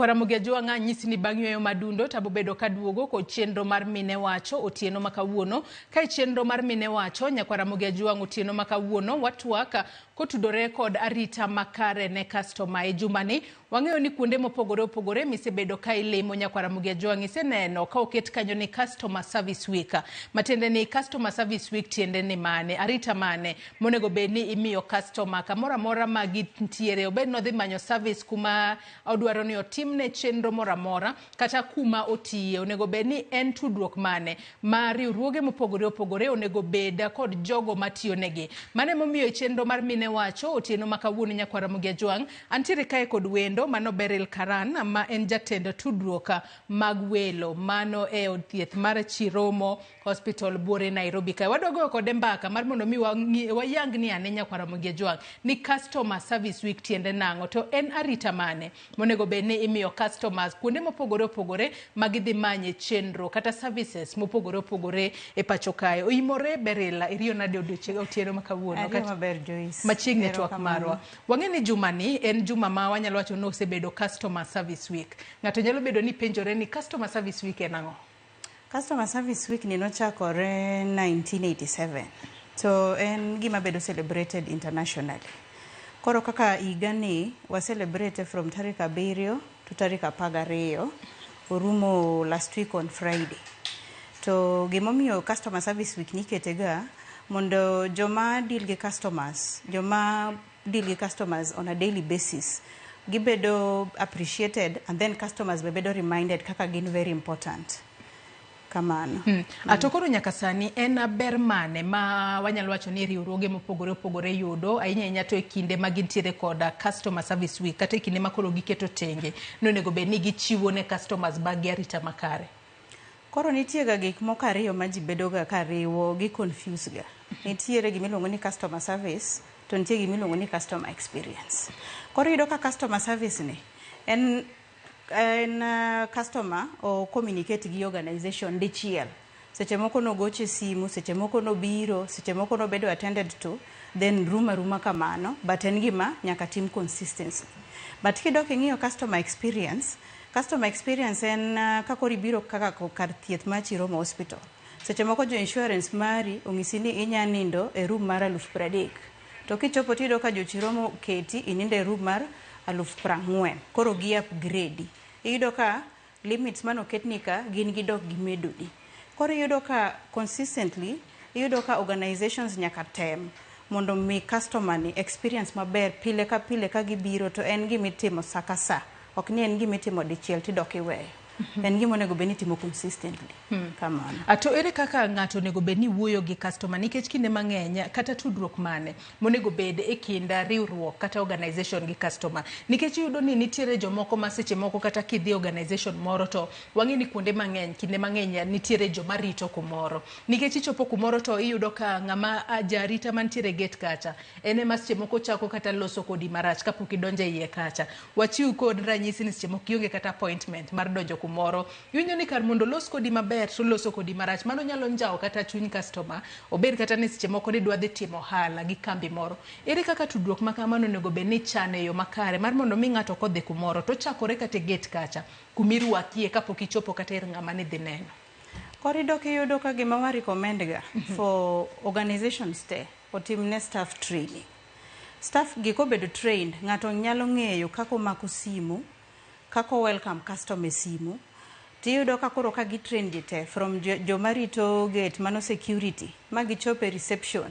Ramogi Ajwang'a nyisi ni bang' yweyo madundo to abobedo kaduogo kod chenro mar Mine Wacho otieno ma kawuono. Ka e chenro mar Mine Wacho, nyakwa Ramogi Ajwang' otieno ma kawuono watwak kotudore kod arita makare ne customer. E jumani wang'eyo ni kuonde mopogore opogore misebedo ka ilimo nyakwa Ramogi Ajwang' iseneno ka oket kanyo ni Customer Service Week. Matiende ni Customer Service Week tiende ni mane? Arita mane monego bed ni imiyo customer kamoro amora ma gintiere obed ni odhi manyo service kuma odwaro ni otimne chenro moro amora kata kuma otiye onego bed ni en tudruok mane ma riwruoge mopogore opogore onego bed kod jogo matiyo negi. Mano emomiyo e chenro mar Mine Wacho otieno ma kawuono nyakwar Ramogi Ajwang' antiere kae kod wendo mano Beryl Karan ma en jatend tudruok mag welo mano e od thieth mar Chiromo Hospital Buore Nairobi kae. Wadwa goyo kode mbaka mar mondo mi wayang ni ane nyakwar Ramogi Ajwang' ni Customer Service Week tiende nang'o to en arita mane monego bed ni imiyo customers kuonde mopogore opogore ma gidhi manye chenro kata services mopogore opogore e pacho kae. Oimore Beryl, iriyo nade odiochieng' otieno ma kawuono? Ariyo maber Joyce. Machiegni e twak Erokamano. marwa. Wang'e ni jumani en juma ma wanyalo wacho ni osebedo Customer Service Week. Ng'ato nyalo bedo ni penjore ni Customer Service Week en ang'o? Customer Service Week ni nochakore 1987 to en gima bedo celebrated internationally. Koro kaka higa ni wa celebrate from tarik 7 to tarik 12 orumo last week on Friday. To gimomiyo Customer Service Week nikete ga mondo joma deal gi customers, joma deal gi customers on a daily basis gibedo appreciated and then customers be bedo reminded kaka gin very important. Kamano. To koro nyaka sani en ber mane ma wanyalo wacho ni riwruoge mopogore opogore yudo ahinya ahinya to e kinde ma gintiere kod Customer Service Week kata e kinde ma koro giketo tenge ni onego bed ni gichiwo ne customers mag gi arita makare? Koro nitie ga gik moko ariyo ma ji bedo ga ka riwo gi confuse ga. Nitiere gima iluongo ni customer service to nitie gima iluongo ni customer experience. Koro iyudo ka customer service ni en customer o communicate gi organization dichiel. Seche moko nogoche simu, seche moko nobiro, seche moko nobedo attended to, then rumo aruma kamano, but en gima nyaka tim consistency. But kidok ing'iyo customer experience, customer experience en ka koro ibiro kaka kar thieth mar Chiromo Hospital. Seche moko jo insurance mari onyisi ni inya nindo e room mar 30,000. To kichopo tiyudo ka jo Chiromo keti inindo e room mar 40,000. Koro gi upgrade. Iyudo ka limits manoketni ka gin gidok gimedoni. Koro iyudo ka consistently, iyudo ka organizations nyaka tem mondo mi customer ni experience maber pile ka pile ka gibiro to en gimitimo sa ka sa. Ok ni en gimitimo dichiel tidok iweyo. En gima onego bed ni itimo consistently. Kamano. To ere kaka ng'ato onego bed ni wuoyo gi customer nikech kinde mang'eny kata tudruok mane monego bed e kind riwruok kata organization gi customer nikech iyudo ni nitiere jomoko ma seche moko kata kidhi organization moro to wang'e ni kuonde mang'eny kinde mang'eny nitiere joma rito kumoro nikech ichopo kumoro to iyudo ka ng'ama jarita mantiere e gate kacha en ema seche moko chako kata loso kodi marach kapok idonjo e iye kacha. Wachiw kod ranyisi ni seche moko ionge kata appointment mar donjo kumoro iwinjo ni kar mondo olos kodi maber to oloso kodi marach mano nyalo njawo kata chuny customer obed kata ni seche moko nidwa dhi timo ohala gi kambi moro. Ere kaka tudruok ma kamano onego bed ni ichano e yo makare mar mondo mi ng'ato kodhi kumoro to ochakore kata e gate kacha kumirwakie kapok ichopo kata ir ng'ama nidhi neno. Koro idok iyudo ka gima wa recommend ga for organizations te otim ne staff training. Staff gi kobedo trained, ng'ato nyalo ng'eyo kaka omako simu, kaka o welcome customer e simu. Tiyudo ka koro ka gi train ji te from joma rito gate mano security ma gichopo e reception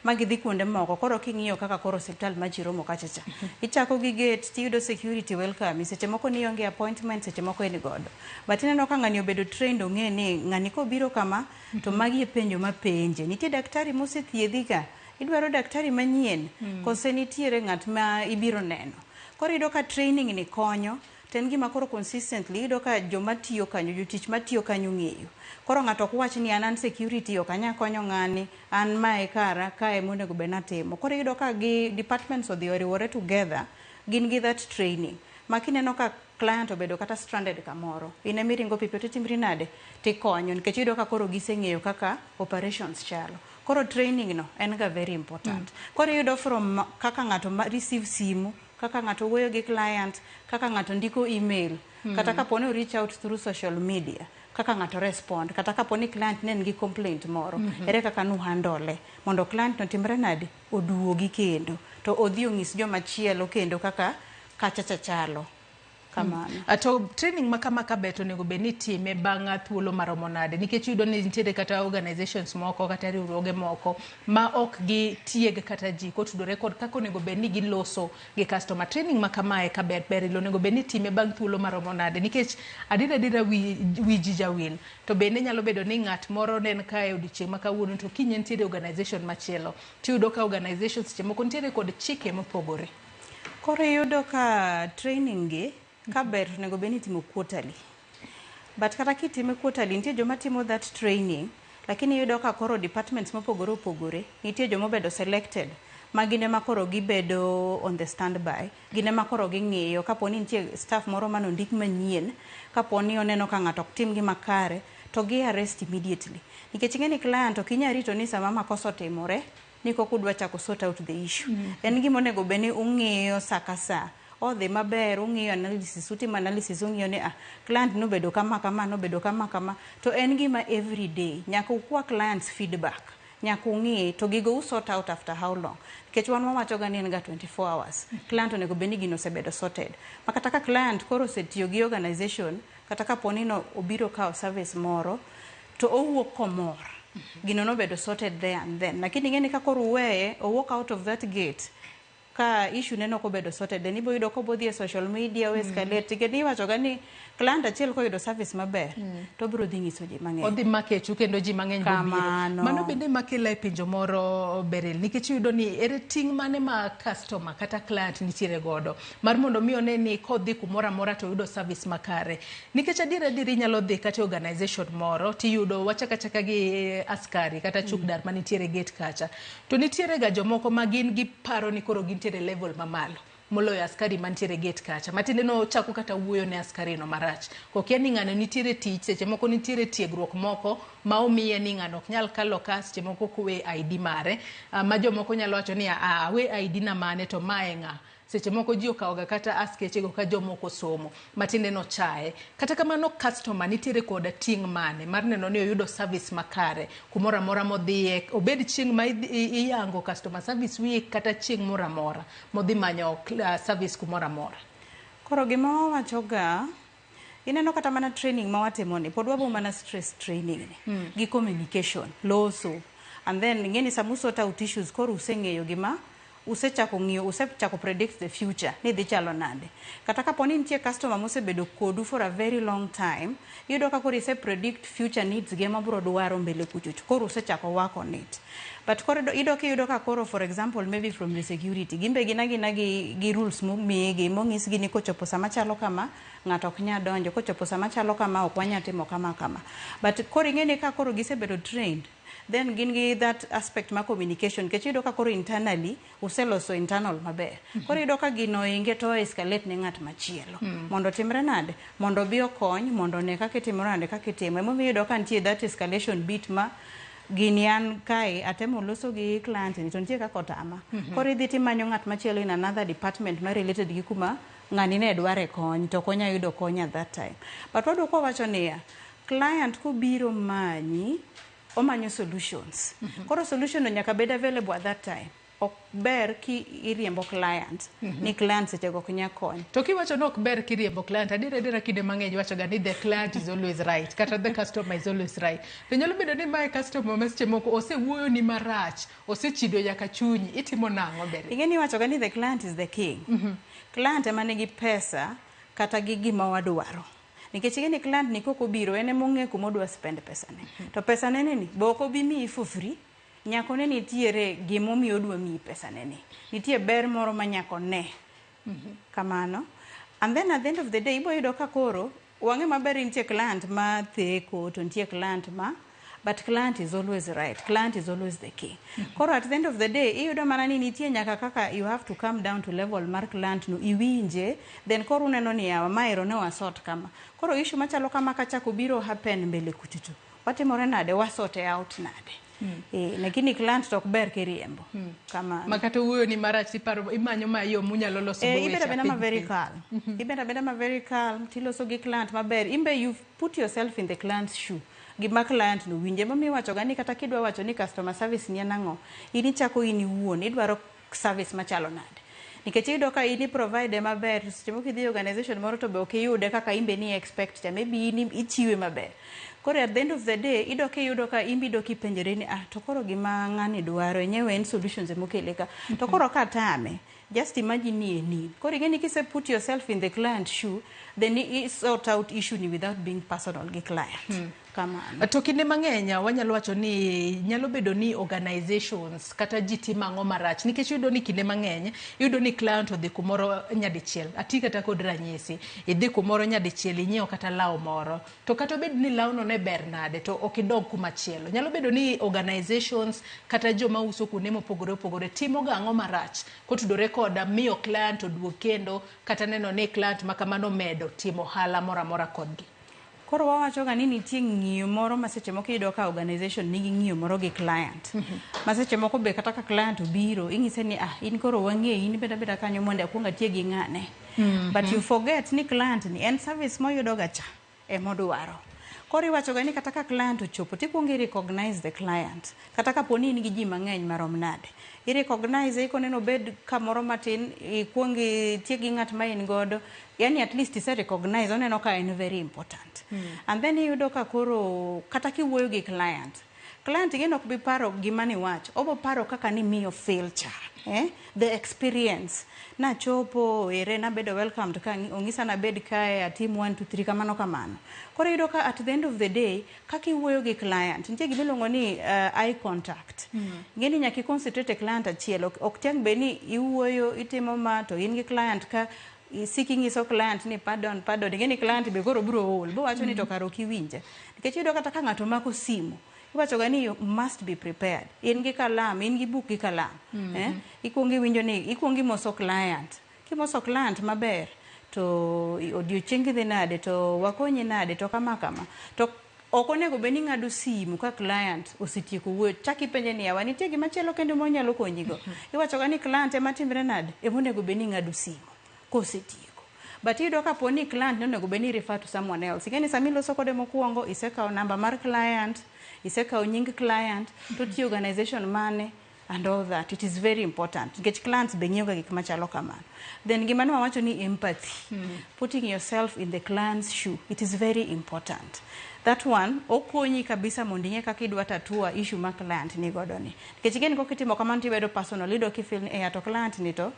ma gidhi kuonde moko. Koro king'iyo kaka koro osiptal ma Chiromo kacha cha, ichako gi gate tiyudo security welcome. Seche moko nionge appointment, seche moko in godo. But ineno ka ng'ani obedo trained ong'e ni ng'ani kobiro kama to magi e penjo mapenje. Nitie daktari mosethiedhi ka, idwaro daktari manyien kose nitiere ng'at ma ibiro neno. Koro iyudo ka training ni konyo to en gima koro consistently iyudo ka joma tiyo kanyo, jotich matiyo kanyo ong'eyo. Koro ng'ato ok wach ni an security ok anyal konyo ng'ani, an mae kara, kae monego bed natimo. Koro iyudo ka gi departments odhi oriwore together, gin gi that training. Ma kineno ka client obedo kata stranded kamoro, in ema iringo piyo piyo titimri nade? Tikonyo nikech iyudo ka koro giseng'eyo kaka operations chalo. Koro training no en ga very important. Koro iyudo from kaka ng'ato receive simu, Kaka ng'ato wuoyo gi client, kaka ng'ato ndiko email, kata kapo ni reach out through social media, kaka ng'ato respond, kata kapo ni client ne nigi complaint moro, ere kaka nu handle mondo client no timre nade, oduogi kendo to odhi onyis joma chielo kendo kaka kacha cha chalo kamano. To training ma kama kabet onego bed ni itime bang' thuolo maromo nade? Nikech iyudo ni nitiere kata organizations moko kata riwruoge moko ma ok gitieg kata ji kotudore kod kaka onego bed ni giloso gi customer. Training ma kamae kabet ber onego bed ni itime bang' thuolo maromo nade? Nikech adier adiera wi ji jawil. To bende nyalo bedo ni ng'at moro ne en kae odiochieng' ma kawuono to kiny entiere organization machielo. Tiyudo ka organization seche moko nitiere kod chike mopogore. Koro iyudo ka training gi ka ber to onego bed ni itimo quarterly. But kata kitime quarterly, nitie joma timo that training, lakini iyudo ka koro departments mopogore opogore, nitie joma obedo selected ma gin ema koro gibedo on the standby, gin ema koro ging'iyo kapo ni nitie staff moro manondik manyien, kapo ni oneno ka ng'ato ok tim gima kare, to gi arrest immediately. Nikech ing'e ni client ok inyal rito ni sama makosa otimore, ni koka udwa chako sort out the issue. En gima onego bed ni ung'iyo sa ka sa. Odhi maber, ung'iyo analysis, utimo analysis, ung'iyo ni ah, client nobedo kama kama, nobedo kama kama. To en gima every day, nyaka ukwa clients feedback. Nyaka ung'i, to gigo u sort out after how long. Nikech wan wawacho ga ni en ga 24 hours. Client onego bed ni gino osebedo sorted. Ma kata ka client koro osetiyo gi organization, kata kapo ni no obiro kawo service moro, to owuok komor. Gino nobedo sorted there and then. Lakini ing'e ni ka koro uweye, owuok out of that gate, ka issue ne nok obedo sorted, then ibo yudo kobodhi e social media, o escalate. Nikech iwacho ga ni client achiel koyudo service maber, to obiro dhi nyiso ji mang'eny. Odhi makechu kendo ji mang'eny bobiro. Kamano. Mano bende makela e penjo moro Beryl, nikech iyudo ni ere ting' mane ma customer kata client nitiere godo mar mondo mi one ni kodhi kumoro amora to oyudo service makare. Nikech adier adier inyalo dhi kata e organization moro tiyudo wachak achaka gi askari kata chukdar manitiere e gate kacha. To nitiere ga jomoko ma gin giparo ni koro gintiere level mamalo moloyo askari mantiere e gate kacha. Matiende no ochako kata wuoyo ne askari no marach. Kokia ni ng'ano nitiere tich, seche moko nitiere tiegruok moko ma omiye ni ng'ano ok nyal kalo ka, seche moko ok owe ID mare. Ma jomoko nyalo wacho ni a awe ID na mane to mae ng'a. Seche moko ji okawo ga kata askechego ka jomoko somo, matiende no chaye. Kata kamano customer nitiere koda ting' mane mar neno ni oyudo service makare kumoro amora modhiye, obed chieng' ma iyango customer service week kata chieng' moro amora modhi manyo service kumoro amora. Koro gima wawacho ga, ineno kata mana training ma watimo ni, pod wabo mana stress training ni, gi communication, loso. And then ing'e ni sama usort out issues, koro useng'eyo gima usechako ng'iyo, usechako predict the future ni dhi chalo nade. Kata kapo ni nitie customer mosebedo kodu for a very long time, iyudo ka koro ise predict future needs ge mabiro dwaro mbele kuchocho, koro usechako work on it. But koro iyudo kiyudo ka koro for example maybe from the security, gin be gin agina gi rules momigi, monyisgi ni kochopo sama chalo kama, ng'ato ok nyal donjo, kochopo sama chalo kama, ok wanyal timo kama kama. But koro ing'e ni ka koro gisebedo trained, then gin gi that aspect mar communication, nikech iyudo ka koro internally useloso internal maber. Koro iyudo ka gino inge to escalate ne ng'at machielo. Mondo otimre nade? Mondo obi okony, mondo one kaka itimore nade kaka itimo. Emomiyo iyudo ka nitie that escalation bit ma gini an kae atemo loso gi client ni to nitie kaka otama. Koro idhi timanyo ng'at machielo in another department ma related gi kuma ng'ani ne dware kony to ok onya yudo kony at that time. But waduoko wawacho niya, client kobiro manyi, omanyo solutions. Koro solution no nyaka bed available at that time. Ok ber ki iriembo client, ni client sechego ok nyal kony. To kiwacho ni ok ber kiriembo client, adier adiera kinde mang'eny iwacho ga ni the client is always right, kata the customer is always right. To nyalo bedo ni mae customer ma seche moko osewuoyo ni marach, osechido nyaka chunyi, itimo nang'o Beryl? Ing'e ni iwacho ga ni the client is the king. Client ema nigi pesa kata gi gima wadwaro. Nikech ing'e ni client ni kok obiro, en ema ong'e kuma odwa spend pesa ne. To pesa ne ni be ok obi miyi for free. Nyaka one nitiere gimomiyo odwa miyi pesa ne ni. Nitie ber moro ma nyaka one. Kamano. And then at the end of the day, ibo yudo ka koro, wang'e maber ni nitie client ma theko, to nitie client ma, but client is always right. Client is always the king. Koro at the end of the day, iyudo mana ni nitie nyaka kaka you have to come down to level mar client no, iwinje, then koro uneno ni yawa, maero ne wasort kama. Koro issue machalo kama kachako biro happen mbele kuchocho. Watimore nade, wasort out nade. Lakini client to ok ber kiriembo. Kamano. Ma kata wuoyo ni marach, iparo imanyo ma yo munyalo loso go Ibedo weche abeda ma piny very piny. calm. Ibedo abeda ma very calm, tiloso gi client maber. Imbe you put yourself in the client's shoe. Gima client no winjo. Emomiyo iwacho ga ni kata kidwa wacho ni customer service ni en ang'o, in ichako in iwuon, idwaro service machalo nade. Nikech iyudo ka in i provide maber, to seche moko idhi e organization moro to be ok iyude kaka in be ni expect cha, maybe in ichiwe maber. Koro at the end of the day, idok iyudo ka in be idok ipenjori ni, ah, to koro gima ng'ani dwaro, enyewe en solutions emokele ka. To koro katame, just imagine ni en in. Koro ing'e ni kise put yourself in the client shoe, then i sort out issue ni without being personal gi client. Kamano. To kinde mang'eny wanyalo wacho ni nyalo bedo ni organizations kata ji timo ang'o marach, nikech iyudo ni kinde mang'eny iyudo ni client odhi kumoro nyadichiel, ati kata kod ranyisi, idhi kumoro nyadichiel, inyiewo kata law moro, to kata obed ni lawno ne ber nade, to ok idog kumachielo. Nyalo bedo ni organizations kata joma uso kuonde mopogore opogore timo ga ang'o marach kotudore kod miyo client oduog kendo, kata neno ni client ma kamano medo timo ohala moro amora kodgi? Koro wawacho ga ni nitie ng'iyo moro ma seche moko iyudo ka organization nigi ng'iyo moro gi client. Ma seche moko be kata ka client obiro, ing'ise ni, ah, in koro wang'eyi, in beda beda kanyo mondo akuong atiek gi ng'ane. But you forget ni client ni en service moyudo ga cha emodwaro. Koro iwacho ga ni kata ka client ochopo, tikuongo i recognize the client. Kata kapo ni in gi ji mang'eny marom nade. I recognize, ikoneno obed kamoro matin, ikuong itiek gi ng'at ma in godo. Yani at least ise recognize, oneno ka en very important. And then iyudo ka koro kata kiwuoyo gi client, client ing'e ni ok bi paro gima niwacho, obo paro kaka nimiyo feel cha. The experience. Nachopo ere, nabedo welcomed ka ong'isa nabed kae, atim 1 2 3, kamano kamano. Koro iyudo ka at the end of the day, kaka iwuoyo gi client, nitie gima iluongo ni eye contact. Ing'e ni nyaka i concentrate e client achiel, ok tiang' bed ni iwuoyo itimo ma to in gi client ka isiki ing'iso client ni pardon, pardon, ing'e ni client be koro biro ol, bowacho ni to kara ok iwinja. Nikech iyudo kata ka ng'ato mako simu, iwacho ga ni you must be prepared. In gi kalam, in gi buk gi kalam. Ikuongo iwinjo ni ikuongo imoso client. Kimoso client maber, to odiochiengi dhi nade, to wakonyi nade, to kama kama. To ok onego bed ni ing'ado simu ka client osetieko wuoyo, chak ipenje ni yawa nitie gima chielo kendo monyalo konyigo. Iwacho ga ni client ema timre nade, ema onego bed ni ing'ado simu kosetieko. But iyudo kapo ni client ne onego bed ni refer to someone else. Ing'e ni sama iloso kode mokwongo, isekawo namba mar client, isekawo nying client, to tiyo organization mane, and all that. It is very important. Nikech clients be ng'iyo ga gik machalo kamano. Then gima ne wawacho ni empathy. Putting yourself in the client's shoe. It is very important. That one, okonyi kabisa mondo ing'e kaka idwa tatua issue ma client ni godo ni. Nikech ing'e ni kokitimo kamano tibedo personal, iyudo kifeel ni to client ni to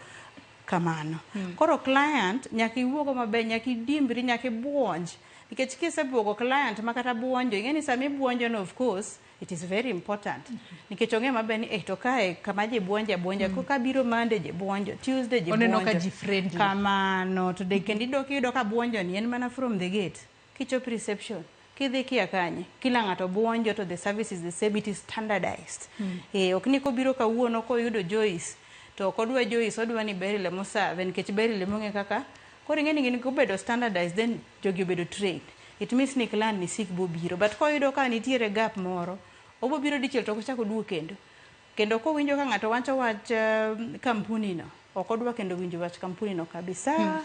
kamano. Koro client nyaka iwuogo maber, nyaka idimbri, nyaka ibuonj. Nikech kisebuogo client ma kata buonjo, ing'e ni sama ibuonjo no, of course, it is very important. Nikech ong'e maber ni to kae kama ji buonjo abuonja, koka biro Monday ji buonjo, Tuesday ji Oneno ka buonjo. ji friendly. Kamano, to de kendo idok iyudo ka buonjo ni en mana from the gate. Kichopo reception, kidhi kia kanye, kila ng'ato buonjo to the service is the same, it is standardized. Ok ni kobiro kawuono koyudo Joyce, to ok odwa Joyce, odwa ni Beryl ema osave, nikech Beryl ema ong'e kaka. Koro ing'e ni gin kobedo standardized, then jogi obedo trained. It means ni client ni sik bobiro. But koyudo ka nitiere gap moro, obobiro dichiel to ok ochak oduog kendo. Kendo kowinjo ka ng'ato wacho wach kampuni no, ok odwa kendo winjo wach kampuni no kabisa.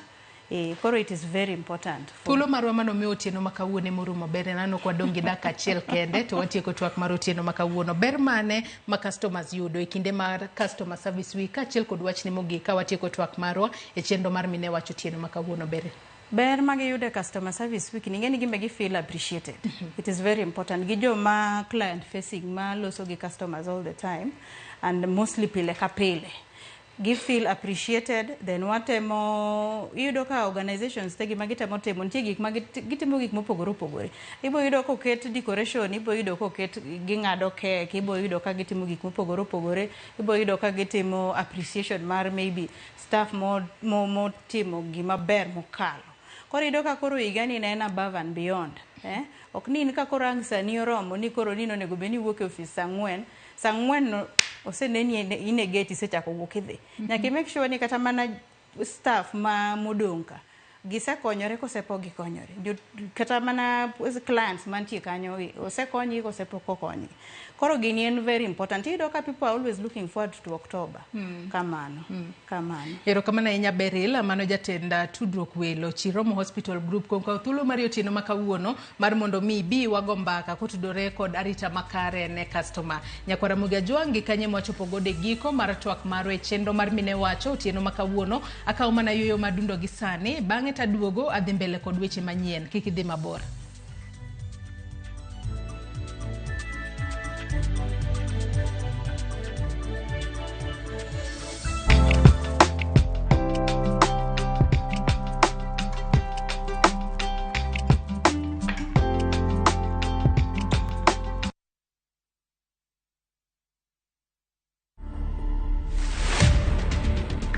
Koro it is very important. Thuolo marwa mano miyo otieno ma kawuono emorumo. Ber en ok wadong' gi dakika achiel kende to watieko twak mar otieno ma kawuono. Ber mane ma customers yudo e kinde mar Customer Service Week, kaachiel kod wachni mogik ka watieko twak marwa e chenro mar Mine Wacho otieno ma kawuono? Ber. Ber ma giyudo e Customer Service Week ni, ing'e ni gin be gi feel appreciated. It is very important. Gi joma client facing, ma loso gi customers all the time and mostly pile ka pile. Gi feel appreciated, then watemo iyudo ka organizations te gima gitemo timo nitie gik ma gitimo gik mopogore opogore. Ibo yudo koket decoration, ibo yudo koket ging'ado cake, ibo yudo ka gitimo gik mopogore opogore, ibo yudo ka gitimo appreciation mar maybe staff motimo gima ber mokalo. Koro iyudo ka koro higani ne en above and beyond. Ok ni in ka koro ang' sani oromo ni koro ni onego bed ni iwuok e ofis saa 4, saa 4 no oseneni in e gate isechako wuok idhi. Nyaka i make sure ni kata mana staff ma modong' ka Gisekonyore kose pok gikonyore? Kata mana clients mantie kanyo osekonygi kose pok okonygi? Koro gini en very important. Iyudo ka people are always looking forward to October. Kamano. Kamano. Erokamano ahinya Beryl, mano jatend tudruok welo Chiromo Hospital Group kuom kawo thuolo mari otieno ma kawuono mar mondo mi ibi wago mbaka kotudore kod arita makare ne customer. Nyakwara Ramogi Ajwang' gi kanye mwachopo godo e giko mar twak marwa e chenro mar Mine Wacho otieno ma kawuono. Akawo mana yueyo madundo gi sani, bang'e taduogo adhi mbele kod weche manyien. Kik idhi mabor.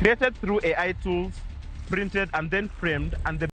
Created through AI tools, printed and then framed, and the